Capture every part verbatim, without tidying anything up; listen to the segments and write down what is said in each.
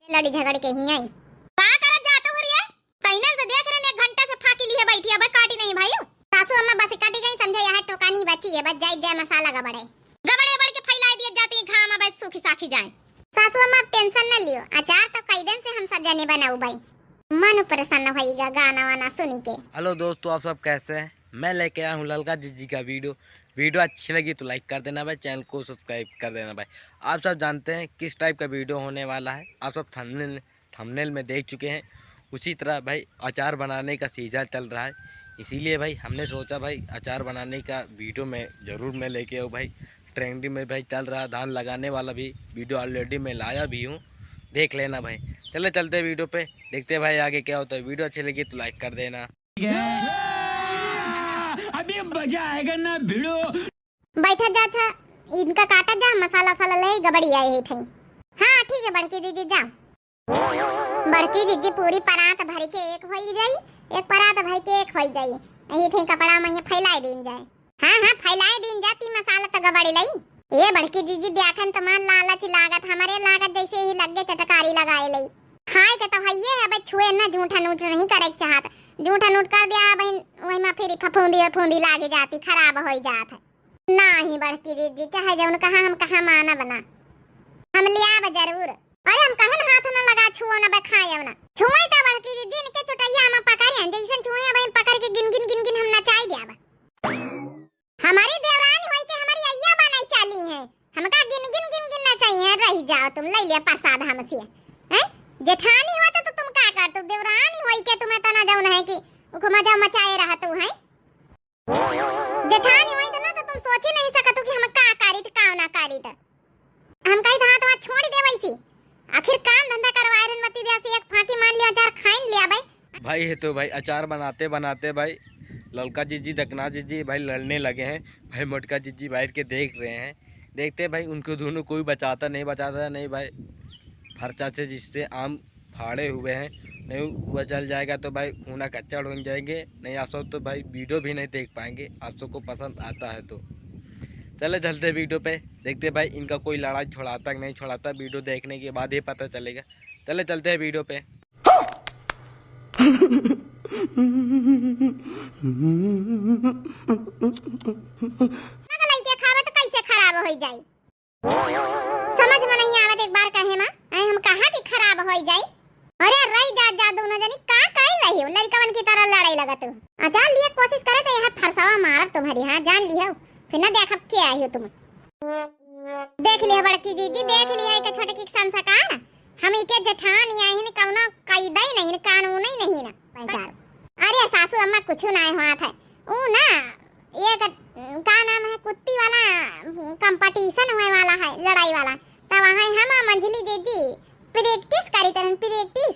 लड़ी झगड़ के ही आई। का करत जात हो रे? पहिनन से देख रहे, एक घंटा से फाकी लिए बैठी, अब काटी नहीं भाई। सासू अम्मा बस कटी गई, समझे यह टोकानी बची है, बस जाई जाए मसाला गबड़े। गबड़े गबड़ के फैलाई दिए जाती घाम, अब सूखी साखी जाए। सासू अम्मा, अब टेंशन न लियो, अचार तो कई दिन से हम सब जने बनाऊ बाई। मन प्रसन्न होइगा गाना वाना सुनी के। हेलो दोस्तों, आप सब कैसे हैं? मैं लेके आया हूँ ललका जिज्जी का वीडियो। वीडियो अच्छी लगी तो लाइक कर देना भाई, चैनल को सब्सक्राइब कर देना भाई। आप सब जानते हैं किस टाइप का वीडियो होने वाला है, आप सब थंबनेल थंबनेल में देख चुके हैं। उसी तरह भाई अचार बनाने का सीजन चल रहा है, इसीलिए भाई हमने सोचा भाई अचार बनाने का वीडियो में ज़रूर मैं लेके आऊँ भाई। ट्रेंडिंग में भाई चल रहा धान लगाने वाला भी वीडियो ऑलरेडी मैं लाया भी हूँ, देख लेना भाई। चले चलते हैं वीडियो पे, देखते हैं भाई आगे क्या होता है। वीडियो अच्छी लगी तो लाइक कर देना। अभी मजा आएगा ना भिड़ो। बैठा जा, अच्छा, इनका काटा जा, मसाला वसाला ले गबड़ी आए है ठाई। हाँ ठीक है बड़की दीदी, जा। बड़की जिज्जी पूरी परात भर के एक होई जाई, एक परात भर के एक होई जाई। यही ठे कपड़ा में फैलाई दीन जाए। हाँ, हाँ, फैलाई दीन जाती, मसाला तो गबड़ लई। ये बड़की जिज्जी, देखन तो मन लालच लागत, हमरे लागत जैसे ही लगे चटकारी लगाए लई। खाए के तो हइये है, बस छुए ना, झूठा नूठ नहीं करे के चाहत। झूठा नूठ कर दिया है बहन, वही में फिर फफूंदी फफूंदी लागे जाती, खराब होई जात है। नाही बड़की जिज्जी, चाहे जौन कहा हम कहा मानब ना, हम लियाब जरूर। अरे हम कहन हाथ न लगा, छुओ न बखाए न। छुए त बड़की जिज्जी इनके चुटैया हम पकड़े हैं, जैसन छुए अब हम पकड़ के गिन गिन गिन गिन हम नचाई दियाब। हमारी देवरानी होई के हमारी अइया बनाई चाली है, हमका गिन गिन गिन गिन नचाई है। रही जाओ तुम, ले लिया प्रसाद हमसे। हैं? जेठानी होत तो तुम का करत, देवरानी होई के तुम्हें तना जौन है कि उखमा जा मचाए रहत है। जेठानी होइत ना तो तुम सोची नहीं सकत हो कि हम का करीत, का ना करीत। हम कही था, "हाँ, तो छोड़ दे वैसी, आखिर काम धंधा करवाए रहन मती द्या से एक फाकी मान लिया, अचार खाइन लिया भाई।" भाई है तो भाई अचार बनाते बनाते भाई ललका जिज्जी, दकना जिज्जी भाई लड़ने लगे हैं। भाई मोटका जिज्जी बैठ के देख रहे हैं, देखते भाई उनको दोनों कोई बचाता नहीं, बचाता नहीं भाई। फरचा से जिससे आम फाड़े हुए हैं, नहीं वो जल जाएगा तो भाई खूना कच्चड़ हो जाएंगे। नहीं आप सब तो भाई वीडियो भी नहीं देख पाएंगे, आप सबको पसंद आता है तो। चले चलते वीडियो पे, देखते भाई इनका कोई लड़ाई छोड़ाता कि नहीं छोड़ाता, वीडियो देखने के बाद ही पता चलेगा। चले चलते हैं वीडियो पे। ना लइके खावे तो कैसे खराब हो जाई? समझ में नहीं आवत एक बार कहे मा, ऐ हम कहा कि खराब होई जाई। अरे रही जा, जा दोनों जनी का कइल रही हो, लड़कवन की तरह लड़ाई लगत हो। अचार लिए कोशिश करे तो यहाँ फरसावा मारब तुम्हारी, हाँ जान लियो, फिर ना देखब के आई हो तुम। देख लिया बड़की जीजी, देख लिया एक छोटकी के संस्कार। हम इके जेठानी आई हन, कौनो कायदा ही नहीं, कानून ही नहीं ना पंचायत। अरे सासू अम्मा कुछ ना हुआ था, ऊ ना एक, का नाम है, कुत्ती वाला कंपटीशन होए वाला है, लड़ाई वाला। तब वहाँ हम आ मंझली जीजी प्रैक्टिस करी तरन, प्रैक्टिस।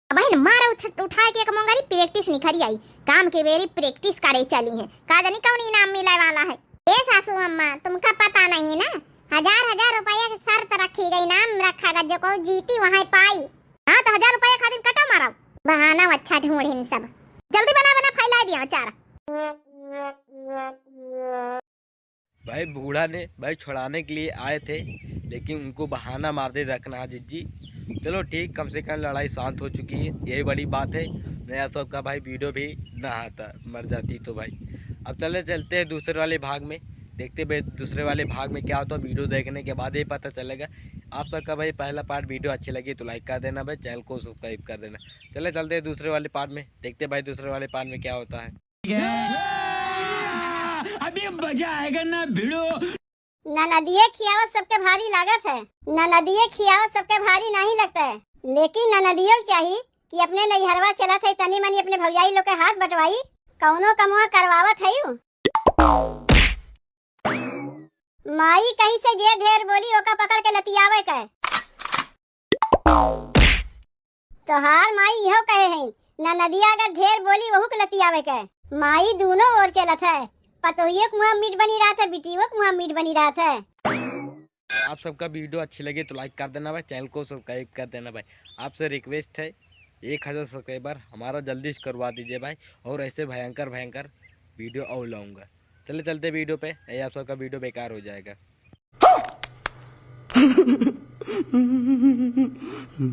बहन मार उठ, उठा के एक मोंगरी प्रैक्टिस निखरी आई, काम के बेरी प्रैक्टिस करे चली है, का जानी कौन इनाम मिले वाला है। ए सासू अम्मा, तुमका पता नहीं ना, हजार हजार रुपया के शर्त रखी गई, इनाम रखा गया, जो कोई जीती वहाँ पाई। हाँ, तो हजार रुपया खातिर कटा मारा। बहाना अच्छा ढूंढिन सब। जल्दी बना, बना, फैला दिया अचार। भाई बूढ़ा ने भाई छुड़ाने के लिए आए थे, लेकिन उनको बहाना मार दे रखना है जिज्जी। चलो ठीक, कम से कम लड़ाई शांत हो चुकी है, यही बड़ी बात है। नहीं आप सबका भाई वीडियो भी ना आता, मर जाती तो भाई। अब चले चलते हैं दूसरे वाले भाग में, देखते भाई दूसरे वाले भाग में क्या होता है, वीडियो देखने के बाद ही पता चलेगा। आप सबका भाई पहला पार्ट वीडियो अच्छी लगी तो लाइक कर देना भाई, चैनल को सब्सक्राइब कर देना। चले चलते हैं दूसरे वाले पार्ट में, देखते भाई दूसरे वाले पार्ट में क्या होता है। अभी मजा आएगा ना भिड़ो। ननदिये खियावत सबके भारी लागत है, ननदिये खियावत सबके भारी नहीं लगता है, लेकिन ननदियो के चाही कि अपने नैहरवा चलत है, तनी मनी अपने भौजाई लोग के हाथ बटवाई, कौनो कमवा करवावत है यू। माई कहीं से जे ढेर बोली ओका पकड़ के लतियावे के। तोहार माई इहो कहे हैं, ननदिया अगर ढेर बोली, ओहू के लतियावे के। माई दूनो ओर चलत है, पतोहियो के मुँह मीठ बनी रहत है, बिटियो के मुँह मीठ बनी रहत है। आप सबका वीडियो अच्छी लगे तो लाइक कर देना भाई, चैनल को सब्सक्राइब कर देना भाई। आपसे रिक्वेस्ट है, एक हज़ार सब्सक्राइबर हमारा जल्दी से करवा दीजिए भाई, और ऐसे भयंकर भयंकर वीडियो और लाऊंगा। चले चलते वीडियो पे, नहीं आप सबका वीडियो बेकार हो जाएगा। पड़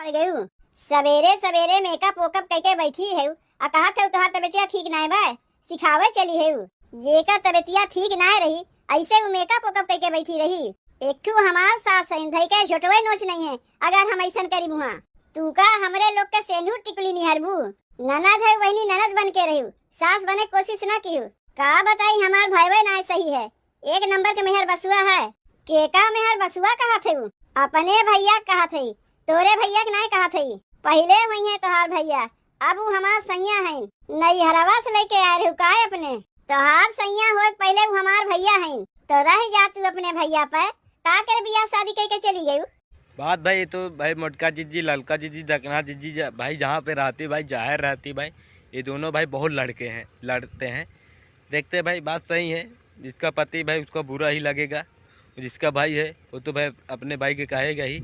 गयू। सबेरे सबेरे makeup वोकअप कइके बैठी हेउ, आ कहत हेउ तोहार तबियतिया ठीक नाय बा, सिखावे चली हेउ। जेकर तबियतिया ठीक नाय रही, अइसे उ makeup वोकअप कइके बैठी रही। एक ठू हमार सास हइन, धइके झोटवे नोच नइहें, अगर हम अइसन करी मुहा। तू का हमरे लोग के सेनुर टिकुली निहरबू? ननद हेउ बहिनी, ननद बन के रहिउ, सास बने कोशिश ना किहु। का बताई, हमार भयवे नाय सही है, एक नंबर के मेहर बसुआ है। के का मेहर बसुआ कहत हेउ? अपने भइया कहत हई, तोरे भइया के नाय कहत हई। पहिले हुइहें तोहार भइया, अब उ हमार सइयाँ हइन। नैहरवा से लइके आए रहेउ का अपने? तोहार सइयाँ होए के पहिले उ हमार भइया हइन, तो रह जा तू अपने भइया पे। का करे बियाह शादी कइके चली गयू? बात भाई, ये तो भाई मोटका जिज्जी, ललका जिज्जी, दकना जिज्जी, जा-, भाई जहाँ पे रहती भाई, जाहिर रहती भाई, ये दोनों भाई बहुत लड़के हैं, लड़ते हैं। देखते भाई, बात सही है, जिसका पति भाई उसको बुरा ही लगेगा, जिसका भाई है वो तो भाई अपने भाई के कहेगा ही।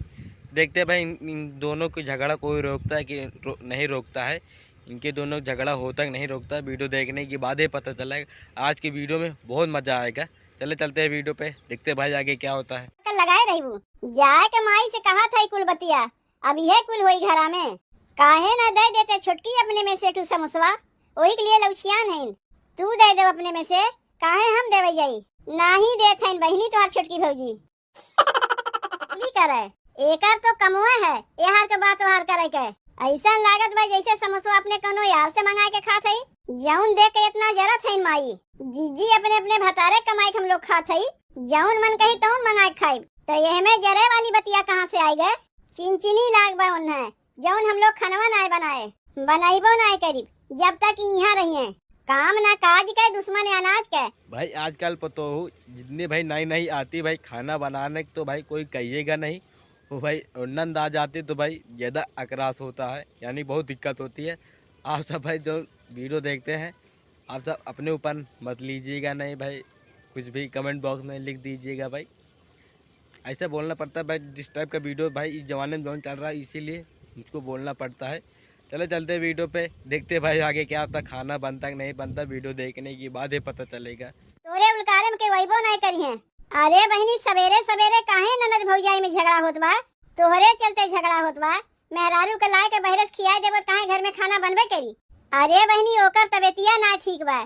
देखते भाई, इन, इन दोनों की झगड़ा कोई रोकता है कि रो-, नहीं रोकता है, इनके दोनों झगड़ा होता है कि नहीं रोकता है, वीडियो देखने के बाद ही पता चलेगा। आज की वीडियो में बहुत मजा आएगा। चले चलते हैं वीडियो पे, देखते हैं भाई आगे क्या होता है। कल लगाए रहिबू, जाए के माई से कहत हई कुल बतिया, अब इहे कुल होई घरा में। काहे ना दे देते छोटकी अपने में से एक ठू समोसवा, ओही के लिए लौछियान हइन। तू दे दे अपने में से, काहे हम देवे जाई? नाही देत हइन बहिनी तोहार छोटकी भौजी। की करे, एकर तो कमवे है, एहर के बात ओहर करे के। अइसन लागत बा जइसे समोसवा अपने कउनो यार से मंगाए के खात हई, जउन देख के एतना जरत हइन माई। जिज्जी अपने अपने भतारे कमाई के हम लोग खात हई, जउन मन कही तउन मंगाए के खाइब। तो एहमे जरे वाली बतिया कहाँ से आइ गए? चिनचिनी लाग बा उन्हें, जउन हम लोग खनवा नाय बनाए, बनइबो नाय करिब, जब तक इहाँ रहिए। काम ना काज के, दुश्मन अनाज के। भाई आजकल पतोहू जितने भाई नई नई आती भाई खाना बनाने के, तो भाई कोई कहिएगा नहीं। वो भाई नंद आ जाते तो भाई ज़्यादा अकरास होता है, यानी बहुत दिक्कत होती है। आप सब भाई जो वीडियो देखते हैं, आप सब अपने ऊपर मत लीजिएगा नहीं भाई, कुछ भी कमेंट बॉक्स में लिख दीजिएगा भाई। ऐसा बोलना पड़ता है भाई, जिस टाइप का वीडियो भाई इस ज़माने में जौन चल रहा है, इसीलिए मुझको बोलना पड़ता है। चलो चलते हैं वीडियो पे, देखते हैं भाई आगे क्या होता है, खाना बनता कि नहीं बनता, वीडियो देखने के बाद ही पता चलेगा। तोरे उलकारे में के वैबो नहीं करी हैं। अरे बहिनी, सबेरे सबेरे काहे ननद भौजाई में झगड़ा होत बा? तोहरे चलते झगड़ा होत बा। मेहरारू के लाए के बहरे से खियाए देबो त काहे घर में खाना बनबे करी? अरे बहिनी, ओकर तबेतिया ना ठीक बा,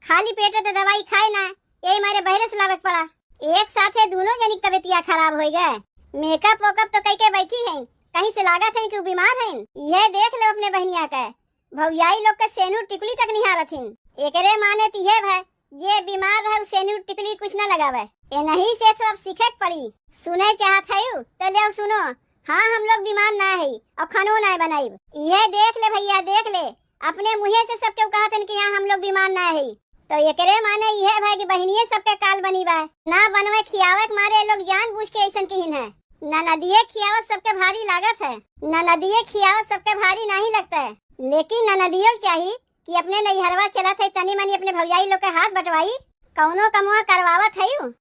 खाली पेटे त दवाई खाए ना, यही मारे बहरे से लावे के पड़ा। एक साथे दूनो जनी के तबेतिया खराब होइ गए। मेकअप वेकअप तो कई के बैठी हैं, कहीं से लागत हैं कि उ बीमार हैं। यह देख लो अपने बहनिया के, भौजाई लोग के सेनुर टिकुली तक निहारत हैं। एकरे माने त यह भय जे बीमार रहे, उ सेनुर टिकुली कुछ ना लगावे। एनही से तो अब सीखे के पड़ी। सुने चाहत हयू, तो ले सुनो। हाँ, हम लोग बीमार ना है और खानो ना बनाइब। इहे देख ले भैया, देख ले, अपने मुँहे से सबके कहत हैं कि हाँ, हम लोग बीमार ना है। तो एकरे माने इहे भय कि बहिनिये सबके काल बनी बा। ना बनवे खियावे के मारे लोग जानबूझ के ऐसन किहिन है। ननदिये खियावत सबके भारी लागत है, ननदिये खियावत सबके भारी नहीं लगता है। लेकिन ननदियो के चाही कि अपने नैहरवा चलत है, तनी मनी अपने भौजाई लोग के हाथ बटवाई, कौनो कमवा करवावत है यू।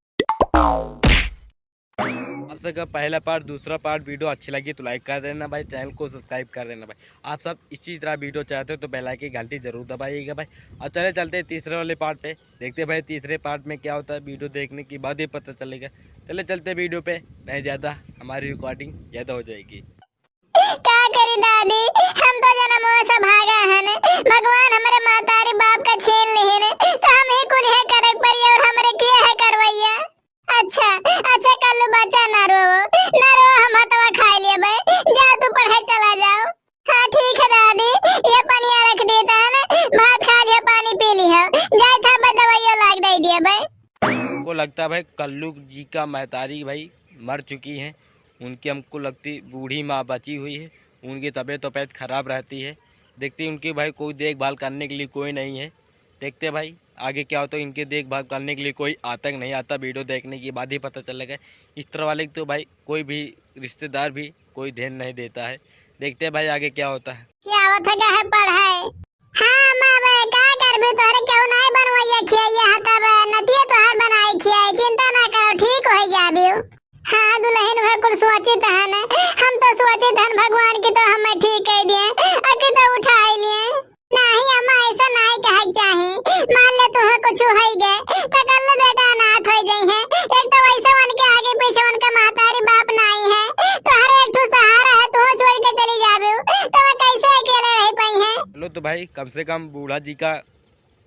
आप सबका पहला पार्ट, दूसरा पार्ट वीडियो अच्छी लगी तो लाइक कर देना भाई, चैनल को सब्सक्राइब कर देना भाई। आप सब इसी तरह वीडियो चाहते हो तो बेल आइकन की घंटी जरूर दबाइएगा भाई। और चले चलते हैं तीसरे वाले पार्ट पे, देखते हैं भाई तीसरे पार्ट में क्या होता है, वीडियो देखने के बाद ही पता चलेगा। चले चलते हैं वीडियो पे, नहीं ज़्यादा हमारी रिकॉर्डिंग ज़्यादा हो जाएगी। का करी दादी, हम तो जनमवा से भागा हन, भगवान हमरे महतारी बाप का छीन लिहिन, तो हम ही कुल है करक पड़ी और हमरे के है करवैया। अच्छा, अच्छा कल्लू बच्चा ना रो, ना रो, हम हथवा खाए लेबे, जा तू पढ़े चला जाओ। हाँ ठीक है दादी, ये पनिया रख देता है ना, भात खा लिया, पानी पी लिया, जाए था बस दवाइयों लाग दे दिया भाई। हमको लगता है भाई कल्लू जी का महतारी भाई मर चुकी हैं, उनकी हमको लगती बूढ़ी माँ बची हुई है, उनकी तबीयत तबीयत खराब रहती है। देखते हैं उनकी भाई कोई देखभाल करने के लिए कोई नहीं है। देखते हैं भाई आगे क्या होता है, इनकी देखभाल करने के लिए कोई आता कि नहीं आता, वीडियो देखने के बाद ही पता चलेगा। इस तरह वाले तो भाई कोई भी रिश्तेदार भी कोई ध्यान नहीं देता है। देखते हैं भाई आगे क्या होता है। क्या आवत है, का है पढ़ाई? हाँ, अम्मा, बे, का करबी? तोहरे केहू नाई बनवैया खियाइया हता बे, नतिया तोहार बनाई खियाई, चिंता ना करो, ठीक होई जाबियो। हाँ, दुल्हन भर कुल सोचित हन, हम तो सोचित हन भगवान की तो हमें ठीक कह दिए, अके तो उठाई लिए। नहीं अम्मा, ऐसा नाई कहे के चाही। मान ले तुहे कुछ होई गए, तो कल बेटा अनाथ होई जाई है। एक तो वैसे उनके आगे पीछे उनका महतारी बाप कम से कम बूढ़ा जी का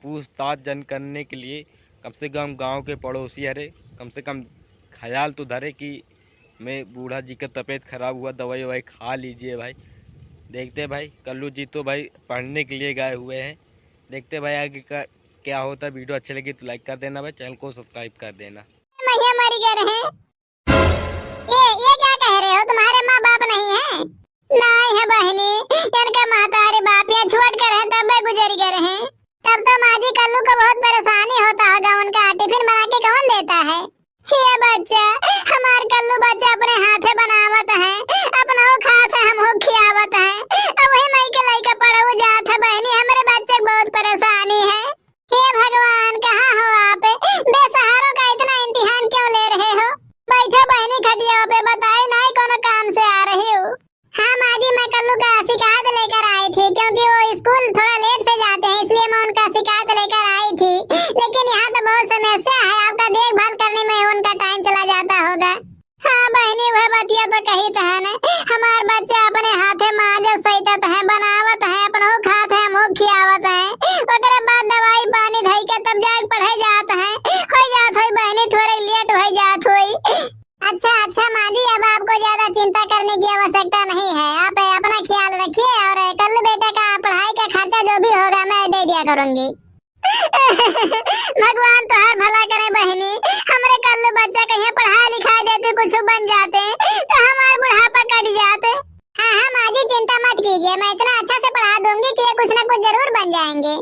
पूछताछ जन करने के लिए कम से कम गांव के पड़ोसी हरे, कम से कम ख्याल तो धरे कि मैं बूढ़ा जी का तबीयत खराब हुआ, दवाई ववाई खा लीजिए भाई। देखते हैं भाई, कल्लू जी तो भाई पढ़ने के लिए गए हुए हैं। देखते हैं भाई आगे का क्या होता है। वीडियो अच्छी लगी तो लाइक कर देना भाई, चैनल को सब्सक्राइब कर देना। मैया मरी गए रहे। ये, ये क्या कह रहे हो? तुम्हारे माँ बाप नहीं है? नहीं है बहनी, इनके महतारी बाप यहाँ छुअट कर हैं, तब वे गुजर गए रहे। तब तो माँ जी कल्लू को बहुत परेशानी होता होगा, उनका टिफिन बना के कौन देता है? ये बच्चा, हमार कल्लू बच्चा अपने हाथे बनावत है, अपनहु खात है, हमहु खियावत है। अब वही माई के लइका पढ़ऊ जात है बहनी, हमरे बच्चे के बहुत परेशानी है। हे भगवान, कहाँ हो आप? बेसहारों का इतना इम्तिहान क्यों ले रहे हो? बैठो बहनी खटिया पे, बताए नाई कोनो काम से आ रही हो। हाँ माँ जी, मैं कल्लू का शिकायत लेकर आई थी, क्योंकि वो स्कूल थोड़ा लेट से जाते हैं, इसलिए मैं उनका शिकायत लेकर आई थी। लेकिन यहाँ तो बहुत समस्या है, आपका देखभाल करने में उनका टाइम चला जाता होगा। हाँ बहनी, वह बतिया तो कही त है ने, हमार बच्चा अपने हाथे माजत सैतत है, बनावत है, अपनहु खात है, हमहु खियावत है, ओकरे बाद दवाई पानी धई के तब जाके पढ़े जात है, हो जात होई बहनी, थोड़े लेट हो जात होई। अच्छा, अच्छा माँ जी, अब आपको ज्यादा चिंता करने की आवश्यकता नहीं है, आप अपना ख्याल रखिए और कल्लू बेटा का पढ़ाई का खर्चा जो भी होगा मैं दे दिया करूँगी। भगवान तोहार भला करे बहनी, हमरे कल्लू बच्चा कहीं पढ़ाई लिखाई देते, कुछ बन जाते तो हमार बुढ़ापा कट जाते। हाँ हाँ माँ जी, चिंता मत कीजिए, मैं इतना अच्छा से पढ़ा दूँगी कि ये कुछ ना कुछ जरूर बन जाएँगे।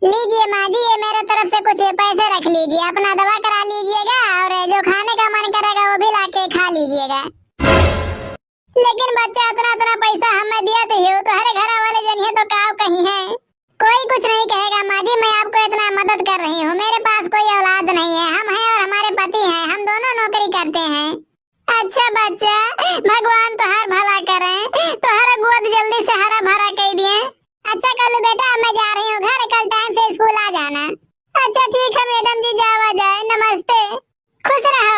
लीजिए माँ जी, ये मेरे तरफ से कुछ ये पैसे रख लीजिए, अपना दवा करा लीजिएगा और जो खाने का मन करेगा वो भी लाके खा लीजिएगा। लेकिन बच्चा, इतना इतना पैसा हमें दिया तो हो, तोहरे घर वाले जनिहे तो का कही है? कोई कुछ नहीं कहेगा माँ जी, मैं आपको इतना मदद कर रही हूँ, मेरे पास कोई औलाद नहीं है, हम हैं और हमारे पति हैं, हम दोनों नौकरी करते हैं। अच्छा बच्चा, भगवान तोहार भला करे, तोहरा गोद जल्दी से हरा भरा कर दिए। अच्छा कल्लू बेटा, मैं जा रही हूँ घर, कल टाइम से स्कूल आ जाना। अच्छा ठीक है मैडम जी, जावा जाए, नमस्ते, खुश रहो।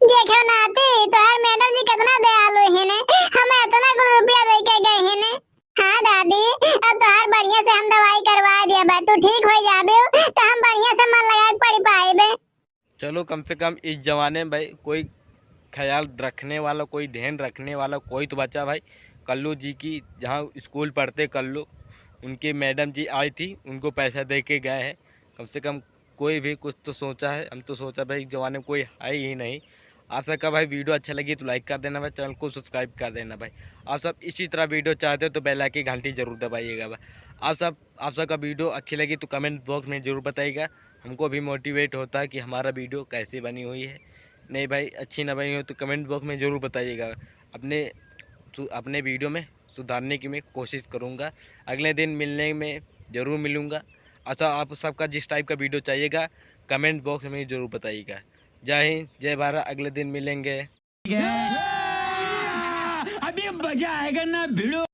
देखो नाती, तोहार मैडम जी कितना दयालु है ने, हमें इतना कुल रुपया दे के गए हैं ने। हाँ दादी, अब तोहार बढ़िया से हम दवाई करवा दिया बा, तू ठीक हो जाबे तो हम बढ़िया से मन लगा के पढ़ पाएबे। चलो, कम से कम इस जमाने में भाई कोई ख्याल रखने वाला, कोई ध्यान रखने वाला कोई तो बचा भाई। कल्लू जी की जहाँ स्कूल पढ़ते कल्लू, उनके मैडम जी आई थी, उनको पैसा दे के गए हैं। कम से कम कोई भी कुछ तो सोचा है, हम तो सोचा भाई इस जमाने में कोई है ही नहीं। आप सबका भाई वीडियो अच्छा लगी तो लाइक कर देना भाई, चैनल को सब्सक्राइब कर देना भाई। आप सब इसी तरह वीडियो चाहते हो तो बेल आइकन घंटी जरूर दबाइएगा भाई। आप सब, आप सबका वीडियो अच्छी लगी तो कमेंट बॉक्स में जरूर बताइएगा, हमको भी मोटिवेट होता है कि हमारा वीडियो कैसे बनी हुई है। नहीं भाई, अच्छी ना बनी हो तो कमेंट बॉक्स में जरूर बताइएगा। अपने सु-, अपने वीडियो में सुधारने की मैं कोशिश करूँगा। अगले दिन मिलने में जरूर मिलूँगा। अच्छा, आप सबका जिस टाइप का वीडियो चाहिएगा कमेंट बॉक्स में जरूर बताइएगा। जय हिंद, जय भारत, अगले दिन मिलेंगे। अभी मजा आएगा ना भिड़ो।